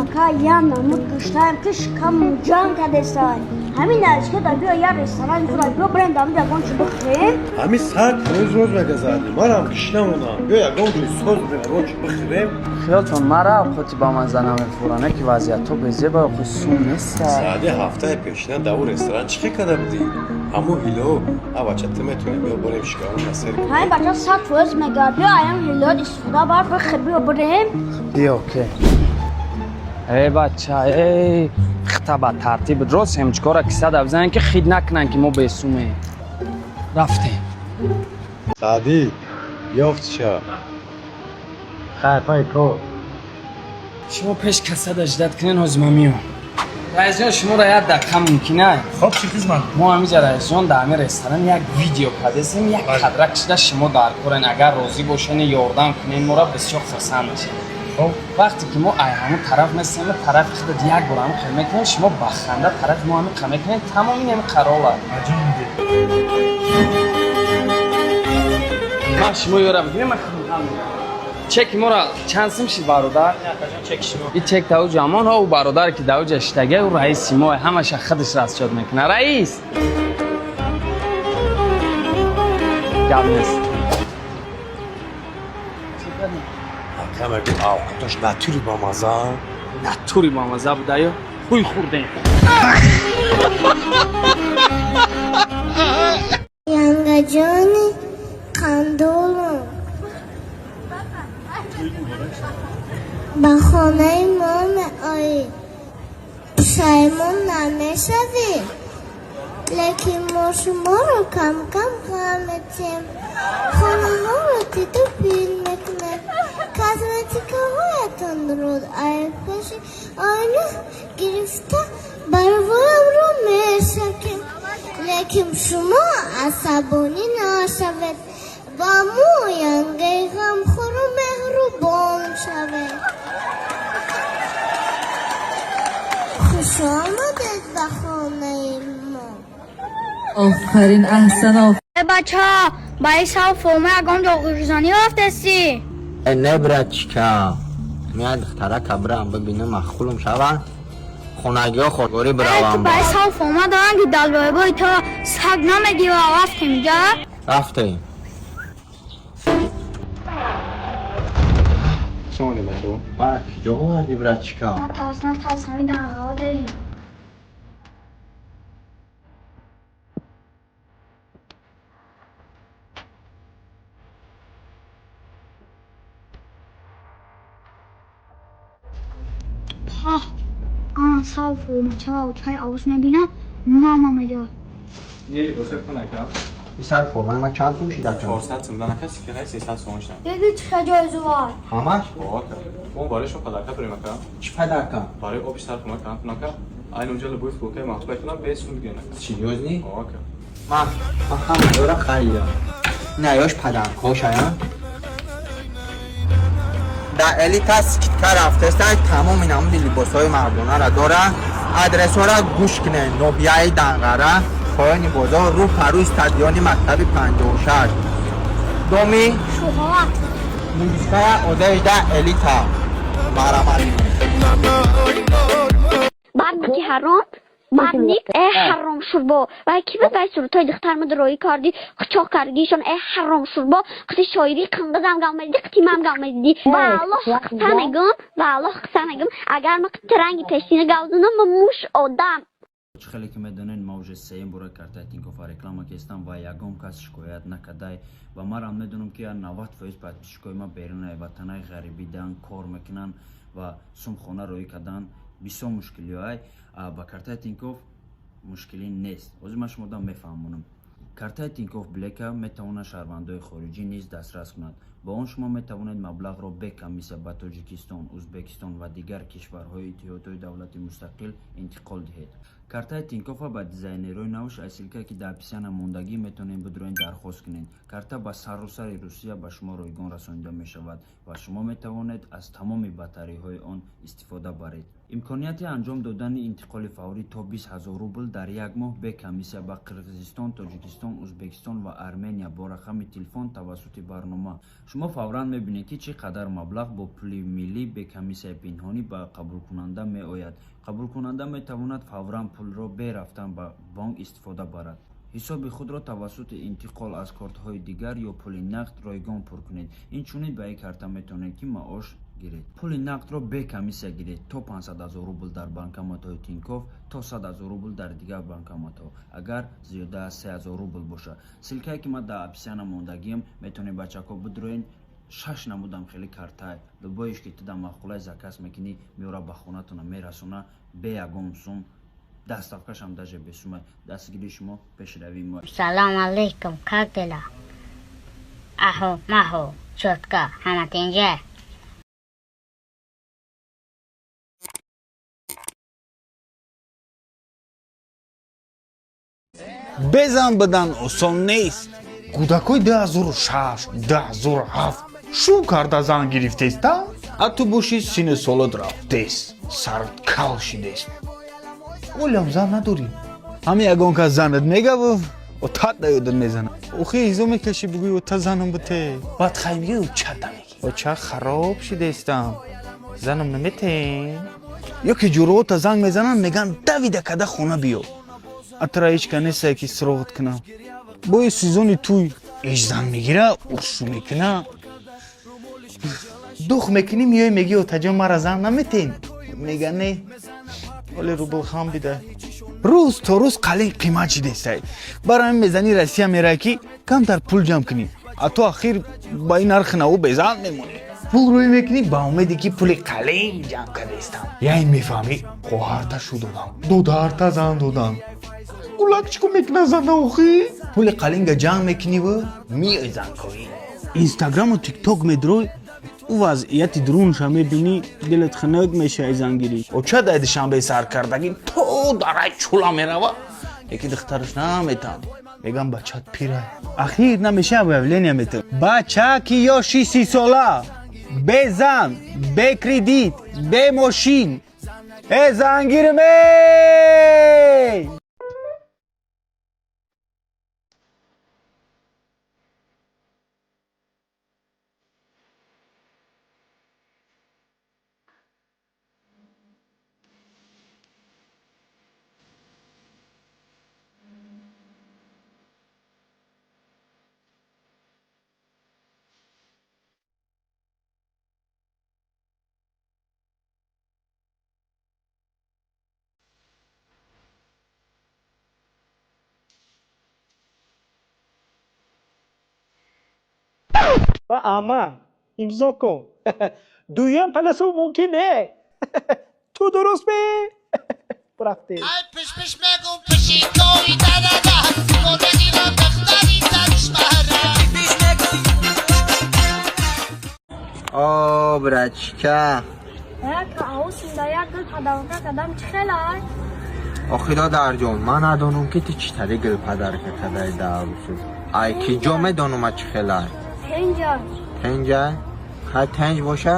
Ака, я намуд гӯштаем, ки шикамм ҷанг кадесай. Ҳамин наздико да биё як ресторан зура, биё бирем дамиҷа ягон чи бихӯрем. Ҳамин 100% роз мегазадӣ, манам гишна монам. Биё ягон ҷой соз бирем, ягон чи бихӯрем. Хиёлтон мара овқоти ба мазза намефуране, ки вазъиятҳо безеба, охи сум неста. Саъди, ҳафтаи пешина дар ӯ ресторан чӣ хел карда будӣ? Ҳамун ҳило а, бача, ту метавонӣ, биё борем, шикамона сер кунем. Ҳамин бача 100% мегӯяд, биё аям ҳилоят истифода бар, бихӯр, биё бирем. Биё ке. Э, бача, э, хита ба тартиб рост ҳемчикора кисада бизанем, ки хид накунанд, ки мо бесумем. Рафтем. Саъдӣ, ёфт ша. Хайр, пай кор. Шумо пеш касада ждать кунен, ҳозир ман миём. Раисҷон, шуморо як дақиқа мумкина? Хоб, чӣ хизмат? Мо ҳамиҷа, раисҷон, дар ҳамин ресторан як видео кардесем, як кадрак шида шумо дар корен. Агар розӣ бошен, ёрдам кунен моро, бисёр хурсанд мешавем. Хоб. Вақте ки мо ай ҳамун тараф месем, тарафи худат як бор ҳамин хел мекунем, шумо ба ханда тарафи мо ҳамин қа мекунем, тамом, ин ҳамин қарола. Аҷон диде. Ман шумо ёра бигирем, ман худам мегирам. Чеки моро чанд сим шид, бародар? И чек тауҷа амон ҳо, ӯ бародаре ки давҷа шитага, ӯ раиси мо, ҳамаша худаш расчёт мекунад. Раис, гап нест. Ака, мегӯ, авқатош натури бамаза. Натури бамаза будаю, ҳуй хӯрдем. Янгаҷони қандолум, ба хонаи мо меоӣ, пушаймон намешавӣ, лекин мо шуморо кам-кам ғам метиҳем, хонаҳоро титу пил мекунем, косметикаҳоятонро аз пеши оина гирифта барвоямро мешакем, лекин шумо асабонӣ нашавед, ба мо янгаи ғамхору меҳрубон шавед. Хушомадед ба хонаи мо. Офарин, аҳсан. Э, бача, ба ин сав форма ягон ҷо ғурзанӣ рафтеси? Э, не, братчика, меяд духтарака бирам бибинам, маххулум шава, хонагиҳо хоргорӣ Ту биравам. ба ин сав форма доранд, ки далбои то саг намегира. Рафтем ҷа. Рафтем. Ба киҷо оварди, братчика? Натарс, натарс, ҳамин дағао дорем. Ан сав формача чай авус мебинам, мама медиҳад. Писар, формаи ма чанд сум шида чон? 400 сум дан, ака, сикаи 300 сум шдан. Диди, чӣ ҷои зувай. Ҳамаш? Ака, мо барои шумо подарка дорем, ака. Чӣ подарка? Барои оби сар кӯмак кунам, ака. Айн унҷа любой футболкаи махтубай кунам, бе сум бигирен, ака. Серьёзно? Ака. Ман ҳамаёра харидам, наёш подаркҳошая. Дар Элита скидка рафтеста, тамоми намуди либосҳои мардонара дора. Адресҳоро гӯш кунед: ноҳияи Данғара, поёни бозор, рӯ парӯи стадиони мактаби 56, доми Шӯҳрат. Мужская одежда Элита, марамат. Бардики ҳаром, бардик, э, ҳаром шурбо, вай ки буд, вай сурудҳои духтарма роӣ кардӣ, қучоқ кардишон, э, ҳаром шурбо, қити шоирӣ қинғизам гавмедиди, қити мам гавмедиди. Ва Аллоҳ қисса мегум, ва Аллоҳ қисса мегум, агар ма қити ранги пешина гавзунам, ма муш одам. Чӣ хеле ки медонед, ма уже сеюм бора картаи Тинькоффа реклама кестам ва ягон кас шикоят накардай. Ва марам медонам, ки 90% подписчикои ма берунаи ватанаи ғарибӣ дан кор мекунанд ва сумхона роӣ кардан бисёр мушкилиҳоай. Ба картаи Тинькофф мушкилӣ нест. Ҳозир ман шумода мефаҳмонам. Картаи Тинькофф Блека метавонад шаҳрвандои хориҷӣ низ дастрас кунад. Бо он шумо метавонед маблағро бе комиссия ба Тоҷикистон, Ӯзбекистон ва дигар кишварҳои Иттиҳодҳои давлати мустақил интиқол диҳед. Картаи Тинькоффа ба дизайнерҳои навш аз ссылкае, ки дар описания мондагӣ, метавонед бидроен, дархост кунед. Карта ба саросари Русия ба шумо ройгон расонида мешавад ва шумо метавонед аз тамоми бартариҳои он истифода баред. Имконияти анҷом додани интиқоли фаврӣ то 20 000 рубл дар як моҳ бе комиссия ба Қирғизистон, Тоҷикистон, Ӯзбекистон ва Армения бо рақами телефон тавассути барнома. Шумо фавран мебинед, ки чӣ қадар маблағ бо пули миллӣ бе комиссияи пинҳонӣ ба қабулкунанда меояд. Қабулкунанда метавонад фавран пулро бе рафтан ба бонк истифода барад. Ҳисоби худро тавассути интиқол аз кортҳои дигар ё пули нақд ройгон пур кунед. Инчунин ба ин карта метавонед, ки маош гиред. Пули нақдро бе комиссия гиред то 500 000 рубл дар банкоматҳои Тинькофф, то 100 000 рубл дар дигар банкоматҳо, агар зиёда аз 3000 рубл бошад. Ссылка е ки ман дар описания мондагиам, метавонед, бачако, бидроен. Шаш намудам хеле картай, любой ш ки ту дар маъқулай, заказ мекунӣ, меора, ба хонатона мерасона бе ягон сум. Доставка шам даже бесумай. Дастгирии шумо пешравии мо. Салом алейкум, как дела? Ахо, махо, чётко, ҳама тинҷа? Безан будан осон нест. Кӯдакҳои 2006, 2007 шу карда зан гирифтеста, а ту боши, сину солот рафтест, сарат кал шидест, олям зан надорӣ. Ҳами ягон кас занат мегавв, отат наёдат мезана. Охи изо мекашӣ, бугӯи ота занам бите. Баъд хай меги, очата меги, оча, хароб шидестам, занам наметен. Ё ки ҷуроата занг мезананд, мегӯянд, давида када хона биё, атра ҳеч ка нестае, ки суроғат кунам. Бои сезони туй иш зан мегира, уршу мекуна, дух мекунӣ, меои, меги, отаҷон, мара зан наметен? Мега, не, оле рубл хам бида. Рӯз то рӯз қалин қимат шидестай. Барои ҳамин мезани Россия мерай, ки камтар пул ҷамъ кунӣ, а ту ахир ба ин нархи наву безан мемонӣ. Пул рӯй мекунӣ ба умеде, ки пули қалин ҷамъ кардаистам. Яън мефаҳмӣ, хоҳарта шу додам, додарта зан додам, гулак чӣ кор мекуна зана? Охи пули қалинга ҷамъ мекуниву миёй занкоӣ. Инстаграму Тикток медрой, ӯ вазъияти дурунша мебинӣ, дилат хунук мешавад, зангирӣ. Оча дар Душанбе сар кардагӣ то дарай чула мерава, яки духтараш наметан, мегам, бачат пирай. Ахир намеша, объявление метам: бача ки ёши 30 сола, бе зан, бе кредит, бе мошин, э зангирме. Ва ама имзо кун. Дуюм паласу мумкин не. Ту дуруст ме? Рафтем. Пиш-пиш мегум, пишикои дарада, гонагиро духтари даршмара. О, брачка. Як аусинда як гул падарка кадам, чӣ хелай? Охи, додарҷон, ман надонам, ки ту чӣ тари гул падарка кадай даавусу. Ай ки ҷо медонам, чӣ хелай? Тенҷа. Тенҷа? Хай, тенҷ боша,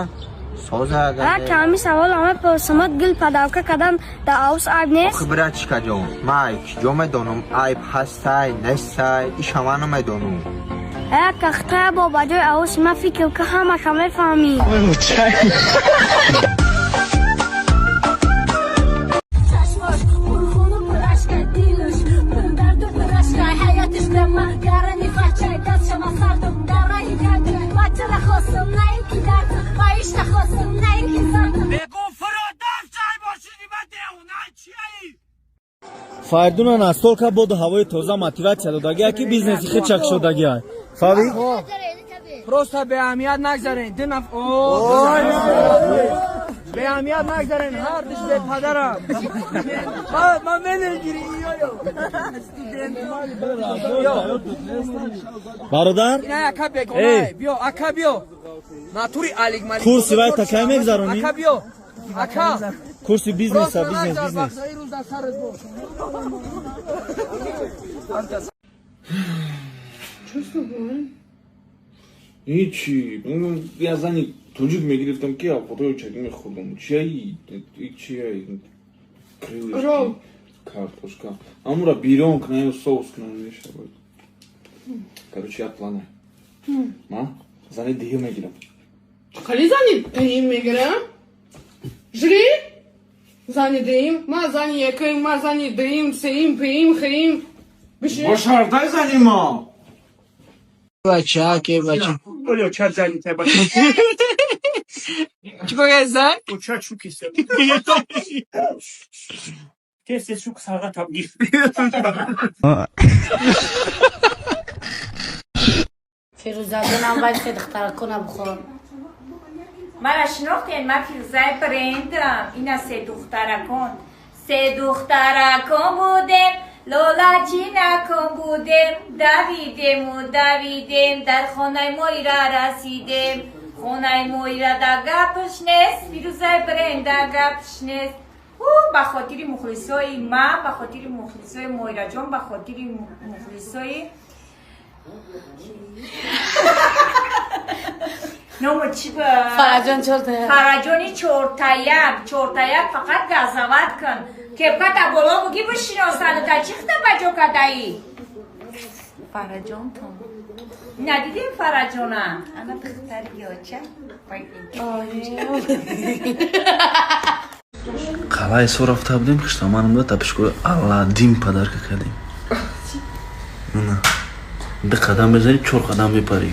соза агар. Як ҳами савол ҳама пурсамад, гул падарка кадам да аус айб нест? Охи, брачка ҷон, ман ай ки ҷо медонам, айб ҳастай, нестай, иша ман намедонам. Як ахтая бо ба ҷои ауси ман фикр ка, ҳамаша мефаҳмӣ. Чашмош пурхуну пурашка, дилаш пурдарду пурашка, ҳаётиш дама гарани фачай, дастшама сардум дараи гаҷа. Бачара хостум, на ин ки дардум, ба ишта хостум, на ин ки зардум. Фаридуна настолка боду ҳавои тоза мотиватсия додагия, ки бизнеси хичак шудагия. Фави? Просто беаҳамият нагзарен. Ду наф беаҳамият нагзарен, ҳар душ бепадарам. Ман менегири. Бародар? Ина ака бегона. Биё, ака, биё. Натури Алик Малик. Курси вай такай мегзаронӣ? Ака, биё. Ака. Курси бизнеса, бизнес, бизнес. Рӯз дар сарат бош. Чё с тобой? Ҳичи, я зани тоҷик мегирифтам, ки авқотҳои чагӣ мехӯрдам. Чияи, чияи, крылышки, картошка. Амура бирон кунам ё соус кунам мешавад. Короче, як плана. Ма? Зани диҳим мегирам. Хали зани диҳим мегирам? Жри? Зани диҳим, ма зани яким, ма зани диҳим, сеим, пеим, хеим. Бишин. Бо шартай зани мо. Бача, ке бача. Оле, ча зани тай бача. Чикор кардӣ? Оча чукиса. Тез тез чук сага табгир. Фирӯзаҷонам вай се духтаракона бихӯрам. Мара шинохтен, ман Фирӯзаи брендам. Ина се духтаракон. Се духтаракон будем, лолачинакон будем, давидему давидем, дар хонаи Моира расидем. Хонаи Моира да гапш нест, Фирӯзаи бренда гапш нест. Ӯ ба хотири мухлисои ман, ба хотири мухлисои Моираҷон, ба хотири мухлисои Номо чӣ ба? Фараҷон чортаяк. Фараҷони чортаяк, чортаяк фақат газават кун. Кепката боло буги бишиносану та чӣ хита ба ҷо кадаӣ? Фараҷонтон. Надидем Фараҷона? Ана духтари ёча. Қалаи со рафта будем, хиштаманамда тапишкои Аладдин подарка кардем. Ду қадам мезанӣ, чор қадам мепарӣ.